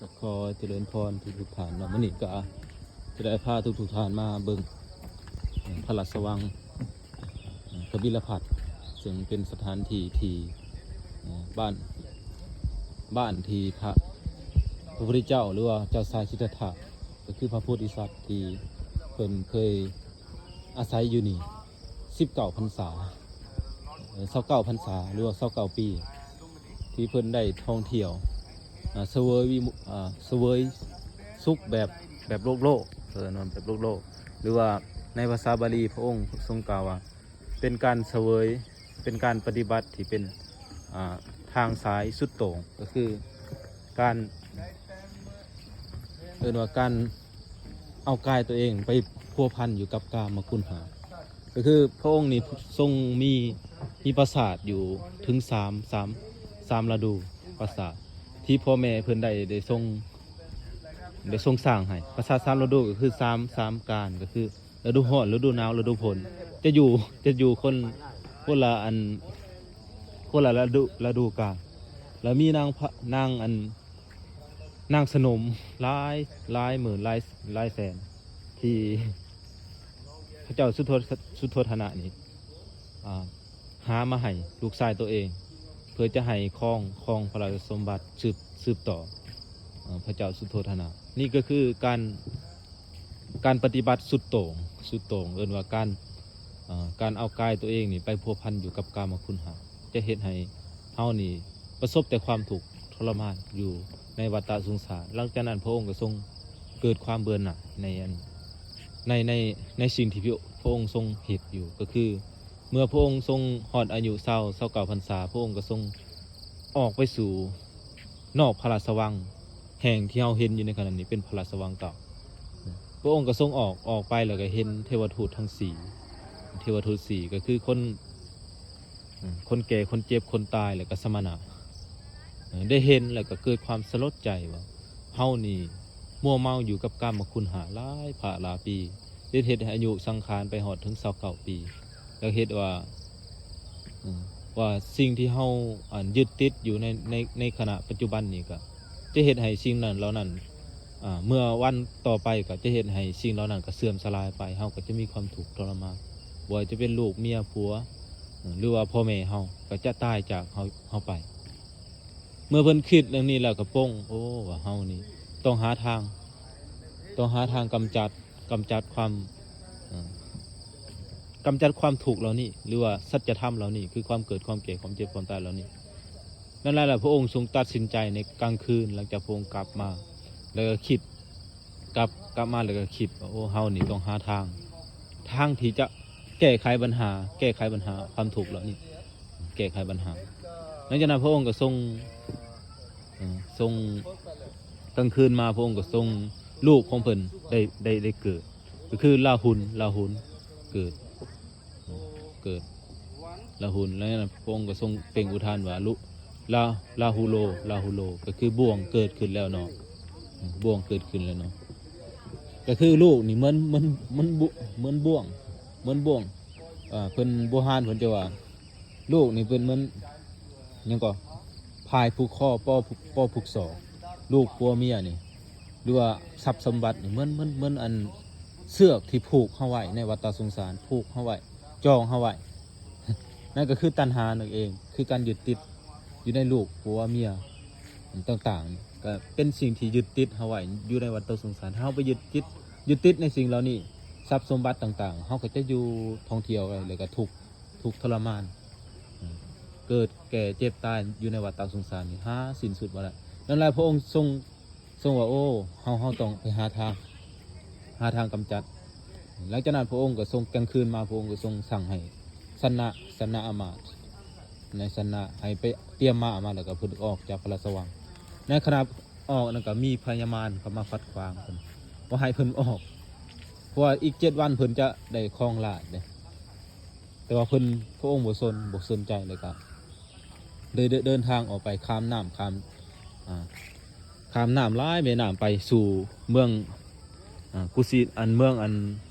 ກໍຂໍຈະເລີນພອນທຸກໆທ່ານເນາະ. ມື້ນີ້ກໍຈະໄດ້ພາທຸກໆທ່ານມາເບິ່ງ ເອີ່ ພະລາຊະວັງ ເອີ່ ກະບິລະພັດ ເຊິ່ງເປັນສະຖານທີ່ທີ່ ເອີ່ ບ້ານ ບ້ານທີ່ພະ ພະພຸດທະເຈົ້າ ຫຼືວ່າເຈົ້າຊາຍສິດທັດຖະ ກໍຄືພະໂພທິສັດທີ່ເພິ່ນເຄີຍອາໄສຢູ່ນີ້ ສິບເກົ້າພັນສາ ເອີ່ ຊາວເກົ້າພັນສາ ຫຼືວ່າຊາວເກົ້າປີ ທີ່ເພິ່ນໄດ້ທ່ອງທ່ຽວ ອາ ສະເຫວີຍວິ ອາ ສະເຫວີຍສຸກແບບ ແບບໂລກໂລກ ເອີ້ນວ່າແບບໂລກໂລກ ຫຼືວ່າໃນພາສາບາລີ ພະອົງຊົງກ່າວວ່າ ເປັນການສະເຫວີຍ ເປັນການປະຕິບັດທີ່ເປັນ ອາ ທາງສາຍສຸດໂຕ່ງ ກໍຄືການ ເອີ້ນວ່າການເອົາກາຍຕົວເອງໄປພົວພັນຢູ່ກັບກາມະຄຸນຫາ ກໍຄືພະອົງນີ້ຊົງມີ ມີປາສາດຢູ່ເຖິງສາມ ສາມ ສາມລະດູ ປາສາດທີ່ພໍ່ແມ່ເພິ່ນໄດ້ ໄດ້ຊົງ ໄດ້ຊົງສ້າງໃຫ້. ປາສາດສາມລະດູກໍຄືສາມ ສາມການ ກໍຄືລະດູຮ້ອນ, ລະດູໜາວ, ລະດູຝົນ ຈະຢູ່ ຈະຢູ່ຄົນ ຄົນລະອັນ ຄົນລະລະດູ ລະດູການ ແລ້ວມີນາງພະ ນາງອັນ ນາງສະໜົມຫຼາຍ ຫຼາຍໝື່ນ ຫຼາຍ ຫຼາຍແສນ ທີ່ພະເຈົ້າສຸໂທ ສຸໂທທະນະນີ້ ອາ ຫາມາໃຫ້ລູກຊາຍໂຕເອງ ເພື່ອຈະໃຫ້ຄອງ ຄອງພະລາຊະສົມບັດສືບ ສືບຕໍ່ ອາ ພະເຈົ້າສຸໂທທະນະ. ນີ້ກໍຄືການ ການປະຕິບັດສຸດໂຕ່ງ ສຸດໂຕ່ງ ເອີ້ນວ່າການ ເອີ່ ການເອົາກາຍຕົວເອງນີ້ໄປພົວພັນຢູ່ກັບກາມະຄຸນຫາ ຈະເຮັດໃຫ້ເຮົານີ້ປະສົບແຕ່ຄວາມທຸກທໍລະມານຢູ່ໃນວັດຕະສົງສານ. ຫຼັງຈາກນັ້ນພະອົງກໍຊົງເກີດຄວາມເບື່ອໜ່າຍໃນອັນ ໃນ ໃນ ໃນສິ່ງທີ່ພະ ພະອົງຊົງເຮັດຢູ່ ກໍຄືເມື່ອພະອົງຊົງຮອດອາຍຸຊາວ ຊາວເກົ້າພັນສາ ພະອົງກໍຊົງອອກໄປສູ່ນອກພະລາຊະວັງ ແຫ່ງທີ່ເຮົາເຫັນຢູ່ໃນຂະນະນີ້ເປັນພະລາຊະວັງເກົ່າ. ພະອົງກໍຊົງອອກ ອອກໄປແລ້ວກໍເຫັນເທວະທູດທັງສີ່ ເທວະທູດສີ່ ກໍຄືຄົນ ຄົນແກ່ ຄົນເຈັບ ຄົນຕາຍ ແລ້ວກໍສະມະນະ ໄດ້ເຫັນແລ້ວກໍເກີດຄວາມສະຫຼົດໃຈວ່າ ເຮົານີ້ມົວເມົາຢູ່ກັບກາມະຄຸນຫາຫຼາຍພະຫຼາຍປີ ເຮັດ ເຮັດໃຫ້ອາຍຸສັງຂານໄປຮອດເຖິງຊາວເກົ້າປີ ແລ້ວເຮັດວ່າ ອາ ວ່າສິ່ງທີ່ເຮົາ ອັນ ຍຶດຕິດຢູ່ໃນ ໃນ ໃນຂະນະປັດຈຸບັນນີ້ ກໍຈະເຮັດໃຫ້ສິ່ງນັ້ນເຫຼົ່ານັ້ນ ອາ ເມື່ອວັນຕໍ່ໄປກໍຈະເຮັດໃຫ້ສິ່ງເຫຼົ່ານັ້ນກໍເສື່ອມສະຫຼາຍໄປ ເຮົາກໍຈະມີຄວາມທຸກທໍລະມານ ບໍ່ວ່າຈະເປັນລູກເມຍຜົວ ຫຼືວ່າພໍ່ແມ່ເຮົາກໍຈະຕາຍຈາກເຮົາ ເຮົາໄປ. ເມື່ອເພິ່ນຄິດເລື່ອງນີ້ແລ້ວກໍປົງ ໂອ້ ວ່າເຮົານີ້ຕ້ອງຫາທາງ ຕ້ອງຫາທາງກຳຈັດ ກຳຈັດຄວາມ ເອີ່ ກຳຈັດຄວາມທຸກເຫຼົ່ານີ້ ຫຼືວ່າສັດຈະທຳເຫຼົ່ານີ້ ຄືຄວາມເກີດ ຄວາມແກ່ ຄວາມເຈັບ ຄວາມຕາຍເຫຼົ່ານີ້. ນັ້ນແຫຼະ ພະອົງຊົງຕັດສິນໃຈໃນກາງຄືນ ຫຼັງຈາກພະອົງກັບມາ ແລ້ວກໍຄິດ ກັບ ກັບມາແລ້ວກໍຄິດວ່າ ໂອ້ ເຮົານີ້ຕ້ອງຫາທາງ ທາງທີ່ຈະແກ້ໄຂບັນຫາ ແກ້ໄຂບັນຫາຄວາມທຸກເຫຼົ່ານີ້ ແກ້ໄຂບັນຫາ. ຫຼັງຈາກນັ້ນພະອົງກໍຊົງ ເອີ່ ຊົງ ກາງຄືນມາພະອົງກໍຊົງ ລູກຂອງເພິ່ນໄດ້ ໄດ້ ໄດ້ເກີດ ກໍຄືລາຫຸນ ລາຫຸນເກີດ ເກີດລາຫຸນ. ແລ້ວພະອົງກໍຊົງເປັ່ງອຸທານວ່າ ລຸ ລາ ລາຫຸໂລ ລາຫຸໂລ ກໍຄືບ່ວງເກີດຂຶ້ນແລ້ວເນາະ ບ່ວງເກີດຂຶ້ນແລ້ວເນາະ. ກໍຄືລູກນີ້ເໝືອນ ເໝືອນ ເໝືອນ ເໝືອນບ່ວງ ເໝືອນບ່ວງ ເອີ່ ເພິ່ນ ໂບຮານເພິ່ນຈະວ່າ ລູກນີ້ເປັນເໝືອນ ຫຍັງກໍ ພາຍຜູກຄໍ ປໍຜູກ ປໍຜູກຊໍ ລູກຜົວເມຍນີ້ ຫຼືວ່າຊັບສົມບັດນີ້ ເໝືອນ ເໝືອນ ເໝືອນອັນເຊືອກທີ່ຜູກເຮົາໄວ້ໃນວັດຕະສົງສານ ຜູກເຮົາໄວ້ ຈອງເຮົາໄວ້ ນັ້ນກໍຄືຕັນຫານັ້ນເອງ ຄືການຍຶດຕິດຢູ່ໃນລູກຜົວເມຍຕ່າງໆ ກໍເປັນສິ່ງທີ່ຍຶດຕິດເຮົາໄວ້ຢູ່ໃນວັດຕະສົງສານ. ຖ້າເຮົາໄປຍຶດຕິດ ຍຶດຕິດໃນສິ່ງເຫຼົ່ານີ້ ຊັບສົມບັດຕ່າງໆ ເຮົາກໍຈະຢູ່ທ່ອງທ່ຽວໄປ ແລ້ວກໍທຸກ ທຸກທໍລະມານ ເກີດແກ່ເຈັບຕາຍຢູ່ໃນວັດຕະສົງສານນີ້ ຫາສິ້ນສຸດບໍ່ໄດ້. ນັ້ນແຫຼະ ພະອົງຊົງ ຊົງວ່າ ໂອ້ ເຮົາ ເຮົາຕ້ອງໄປຫາທາງ ຫາທາງກຳຈັດ. ຫຼັງຈາກນັ້ນພະອົງກໍຊົງ ກາງຄືນມາ ພະອົງກໍຊົງສັ່ງໃຫ້ສັນນະ ສັນນະອາມາດ ໃນສັນນະໃຫ້ໄປຕຽມມ້າອາມາດ ແລ້ວກໍເພິ່ນອອກຈາກພະລາຊະວັງ. ໃນຂະນະອອກນັ້ນກໍມີພະຍາມານເຂົ້າມາຂັດຂວາງເພິ່ນ ບໍ່ໃຫ້ເພິ່ນອອກ ເພາະວ່າອີກເຈັດວັນເພິ່ນຈະໄດ້ຄອງລາດເດ້. ແຕ່ວ່າເພິ່ນ ພະອົງບໍ່ສົນ ບໍ່ສົນໃຈ ແລ້ວກໍເດີນ ເດີນທາງອອກໄປຂ້າມນ້ຳ ຂ້າມ ອ່າ ຂ້າມນ້ຳຫຼາຍແມ່ນ້ຳໄປສູ່ເມືອງ ອ່າ ກຸສິ ອັນ ເມືອງ ອັນ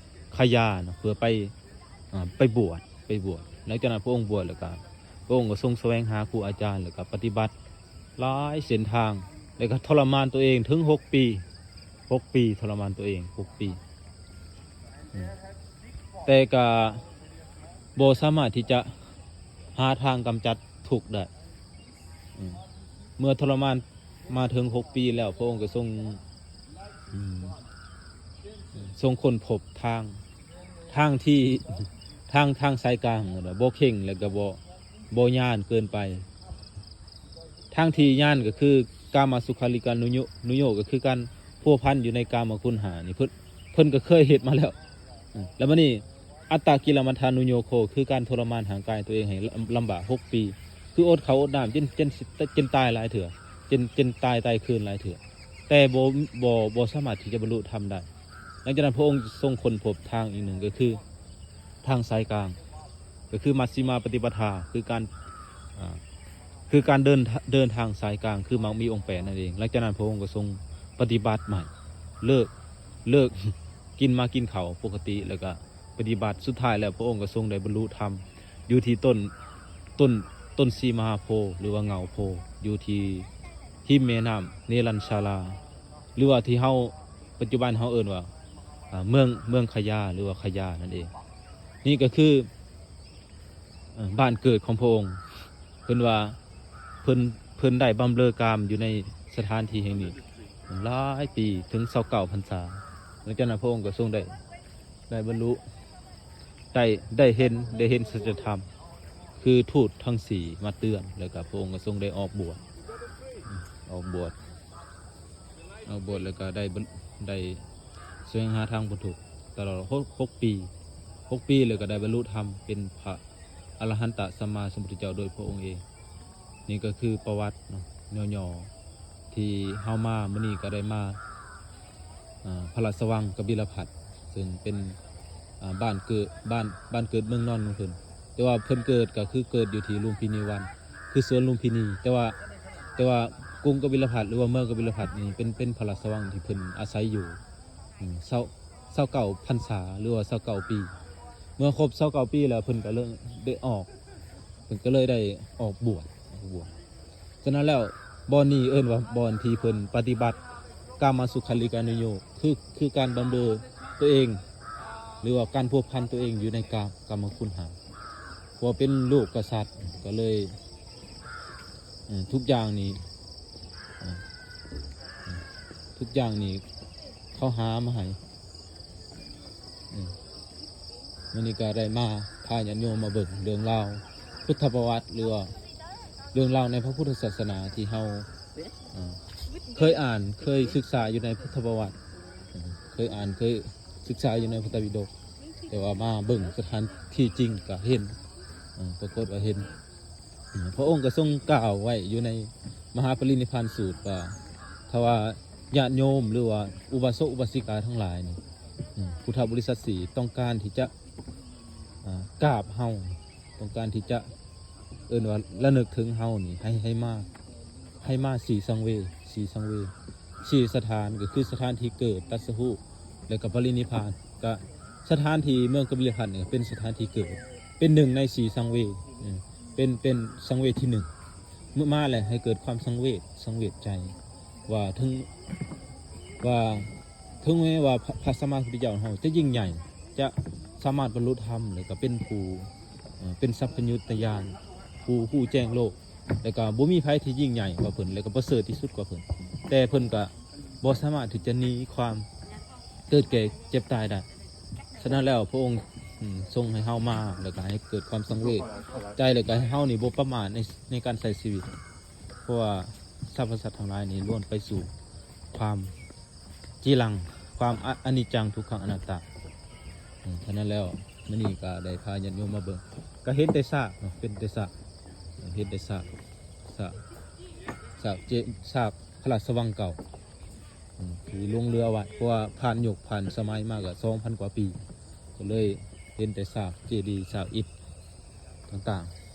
ຄະຍາເນາະ ເພື່ອໄປ ອ່າ ໄປບວດ ໄປບວດ. ຫຼັງຈາກນັ້ນພະອົງບວດແລ້ວກໍ ພະອົງກໍຊົງສະແຫວງຫາຄູອາຈານ ແລ້ວກໍປະຕິບັດຫຼາຍເສັ້ນທາງ ແລ້ວກໍທໍລະມານຕົວເອງເຖິງຫົກປີ ຫົກປີ ທໍລະມານຕົວເອງຫົກປີ ອືມ ແຕ່ກໍບໍ່ສາມາດທີ່ຈະຫາທາງກຳຈັດທຸກໄດ້ ອືມ ເມື່ອທໍລະມານມາເຖິງຫົກປີແລ້ວ ພະອົງກໍຊົງ ອືມ ຊົງຄົ້ນພົບທາງ ທາງທີ່ ທາງ ທາງສາຍກາງ ບໍ່ເຄັ່ງ ແລ້ວກໍບໍ່ ບໍ່ຫຍານເກີນໄປ. ທາງທີ່ຫຍານກໍຄືກາມະສຸຂາລິການຸໂຍ ນຸໂຍ ກໍຄືການພົວພັນຢູ່ໃນກາມະຄຸນຫ້ານີ້ ເພິ່ນ ເພິ່ນກໍເຄີຍເຮັດມາແລ້ວ. ແລ້ວບັດນີ້ອັດຕະກິລະມັດທານຸໂຍໂຄ ຄືການທໍລະມານຮ່າງກາຍຕົວເອງໃຫ້ລຳ ລຳບາກຫົກປີ ຄືອົດເຂົ້າອົດນ້ຳ ຈົນ ຈົນ ຈົນຕາຍຫຼາຍເທື່ອ ຈົນ ຈົນຕາຍຕາຍຄືນຫຼາຍເທື່ອ ແຕ່ບໍ່ ບໍ່ ບໍ່ສາມາດທີ່ຈະບັນລຸທຳໄດ້. ຫຼັງຈາກນັ້ນພະອົງຊົງຄົ້ນພົບທາງອີກໜຶ່ງ ກໍຄືທາງສາຍກາງ ກໍຄືມັດຊິມາປະຕິປະທາ ຄືການ ອ່າ ຄືການເດີນ ເດີນທາງສາຍກາງ ຄືມັກມີອົງແປດນັ້ນເອງ. ຫຼັງຈາກນັ້ນພະອົງກໍຊົງປະຕິບັດໃໝ່ ເລີກ ເລີກກິນ ມາກິນເຂົ້າປົກກະຕິ ແລ້ວກໍປະຕິບັດ. ສຸດທ້າຍແລ້ວພະອົງກໍຊົງໄດ້ບັນລຸທຳຢູ່ທີ່ຕົ້ນ ຕົ້ນ ຕົ້ນສີມະຫາໂພ ຫຼືວ່າເຫງົ້າໂພ ຢູ່ທີ່ ຮິມແມ່ນ້ຳເນລັນຊາລາ ຫຼືວ່າທີ່ເຮົາ ປັດຈຸບັນເຮົາເອີ້ນວ່າ ອ່າ ເມືອງ ເມືອງຂະຢາ ຫຼືວ່າຂະຢານັ້ນເອງ. ນີ້ກໍຄື ເອີ ບ້ານເກີດຂອງພະອົງ. ເພິ່ນວ່າເພິ່ນ ເພິ່ນໄດ້ບຳເລີກາມຢູ່ໃນສະຖານທີ່ແຫ່ງນີ້ຫຼາຍປີ ເຖິງຊາວເກົ້າພັນສາ. ຫຼັງຈາກນັ້ນພະອົງກໍຊົງໄດ້ ໄດ້ບັນລຸ ໄດ້ ໄດ້ເຫັນ ໄດ້ເຫັນສັດຈະທຳ ຄືທູດທັງສີ່ມາເຕືອນ ແລ້ວກໍພະອົງກໍຊົງໄດ້ອອກບວດ ອອກບວດ ອອກບວດ ແລ້ວກໍໄດ້ບັນ ໄດ້ສະແຫວງຫາທາງພົ້ນທຸກຕະຫຼອດຫົກ ຫົກປີ ຫົກປີ ແລ້ວກໍໄດ້ບັນລຸທຳເປັນພະອະລະຫັນຕະສຳມາສຳພຸດທະເຈົ້າໂດຍພະອົງເອງ. ນີ້ກໍຄືປະຫວັດເນາະ ຫຍໍ້ໆ ທີ່ເຮົາມາມື້ນີ້ກໍໄດ້ມາ ອ່າ ພະລາຊະວັງກະບິລະພັດ ເຊິ່ງເປັນ ອ່າ ບ້ານເກີດ ບ້ານ ບ້ານເກີດເມືອງນອນຂອງເພິ່ນ. ແຕ່ວ່າເພິ່ນເກີດກໍຄືເກີດຢູ່ທີ່ລຸມພິນີວັນ ຄືສວນລຸມພິນີ ແຕ່ວ່າ ແຕ່ວ່າກຸງກະບິລະພັດ ຫຼືວ່າເມືອງກະບິລະພັດນີ້ເປັນ ເປັນພະລາຊະວັງທີ່ເພິ່ນອາໄສຢູ່ ອືມ ຊາວ ຊາວເກົ້າພັນສາ ຫຼືວ່າຊາວເກົ້າປີ. ເມື່ອຄົບຊາວເກົ້າປີແລ້ວ ເພິ່ນກໍເລີຍໄດ້ອອກ ເພິ່ນກໍເລີຍໄດ້ອອກບວດ ອອກບວດ. ສະນັ້ນແລ້ວ ບ່ອນນີ້ເອີ້ນວ່າບ່ອນທີ່ເພິ່ນປະຕິບັດກາມະສຸຂາລິການຸໂຍກ ຄື ຄືການບຳເລີຕົວເອງ ຫຼືວ່າການພົວພັນຕົວເອງຢູ່ໃນກາ ກາມະຄຸນຫ້າ ເພາະວ່າເປັນລູກກະສັດ ກໍເລີຍ ເອີ ທຸກຢ່າງນີ້ ເອີ ເອີ ທຸກຢ່າງນີ້ເຂົາຫາມາໃຫ້ ເອີ ມື້ນີ້ກໍໄດ້ມາພາຍາດໂຍມມາເບິ່ງເລື່ອງລາວພຸດທະປະຫວັດ ຫຼືວ່າເລື່ອງລາວໃນພະພຸດທະສາສະໜາທີ່ເຮົາ ເອີ ເຄີຍອ່ານ ເຄີຍສຶກສາຢູ່ໃນພຸດທະປະຫວັດ ເອີ ເຄີຍອ່ານ ເຄີຍສຶກສາຢູ່ໃນພະໄຕປິດົກ ແຕ່ວ່າມາເບິ່ງສະຖານທີ່ຈິງກໍເຫັນ ເອີ ປາກົດວ່າເຫັນ. ພະອົງກໍຊົງກ່າວໄວ້ຢູ່ໃນມະຫາປະລິນິບພານສູດວ່າ ຖ້າວ່າຍາດໂຍມ ຫຼືວ່າອຸບາສົກອຸບາສິກາທັງຫຼາຍນີ້ ອືມ ພຸດທະບໍລິສັດສີ່ ຕ້ອງການທີ່ຈະ ອ່າ ກາບເຮົາ ຕ້ອງການທີ່ຈະ ເອີ້ນວ່າລະນຶກເຖິງເຮົານີ້ ໃຫ້ ໃຫ້ມາ ໃຫ້ມາສີສັງເວ ສີສັງເວ ສີ່ສະຖານ ກໍຄືສະຖານທີ່ເກີດ ຕັດສະຮູ້ ແລ້ວກໍປະລິນິບພານ. ກໍສະຖານທີ່ເມືອງກະບິລະພັດນີ້ເປັນສະຖານທີ່ເກີດ ເປັນໜຶ່ງໃນສີ່ສັງເວ ເປັນ ເປັນສັງເວທີ່ໜຶ່ງ. ເມື່ອມາແລ້ວໃຫ້ເກີດຄວາມສັງເວດ ສັງເວດໃຈ ວ່າເຖິງ ວ່າເຖິງແມ້ວ່າພະ ພະສຳມາສຳພຸດທະເຈົ້າເຮົາຈະຍິ່ງໃຫຍ່ ຈະສາມາດບັນລຸທຳ ແລ້ວກໍເປັນຜູ້ ເອີ ເປັນສັບພະຍຸດຕະຍານ ຜູ້ຮູ້ແຈ້ງໂລກ ແລ້ວກໍບໍ່ມີໃຜທີ່ຍິ່ງໃຫຍ່ກວ່າເພິ່ນ ແລ້ວກໍປະເສີດທີ່ສຸດກວ່າເພິ່ນ ແຕ່ເພິ່ນກໍບໍ່ສາມາດທີ່ຈະໜີຄວາມເກີດແກ່ເຈັບຕາຍໄດ້. ສະນັ້ນແລ້ວ ພະອົງ ອືມ ຊົງໃຫ້ເຮົາມາ ແລ້ວກໍໃຫ້ເກີດຄວາມສັງເວດໃຈ ແລ້ວກໍໃຫ້ເຮົານີ້ບໍ່ປະໝາດໃນ ໃນການໃຊ້ຊີວິດ ເພາະວ່າສັບພະສັດທັງຫຼາຍນີ້ລ້ວນໄປສູ່ຄວາມ ຈີລັງ ຄວາມອະ ອະນິດຈັງ ທຸກຂັງ ອະນັດຕາ. ອືມ ສະນັ້ນແລ້ວ ມື້ນີ້ກໍໄດ້ພາຍາດໂຍມມາເບິ່ງ ກໍເຫັນແຕ່ຊາກເນາະ ເຫັນແຕ່ຊາກ ເຫັນແຕ່ຊາກ ຊາກ ຊາກເຈ ຊາກພະລາຊະວັງເກົ່າ ອືມ ທີ່ຫຼົງເຫຼືອໄວ້ ເພາະວ່າຜ່ານຍຸກຜ່ານສະໄໝມາກໍສອງພັນກວ່າປີ ກໍເລີຍເຫັນແຕ່ຊາກເຈດີ ຊາກອິດຕ່າງໆ.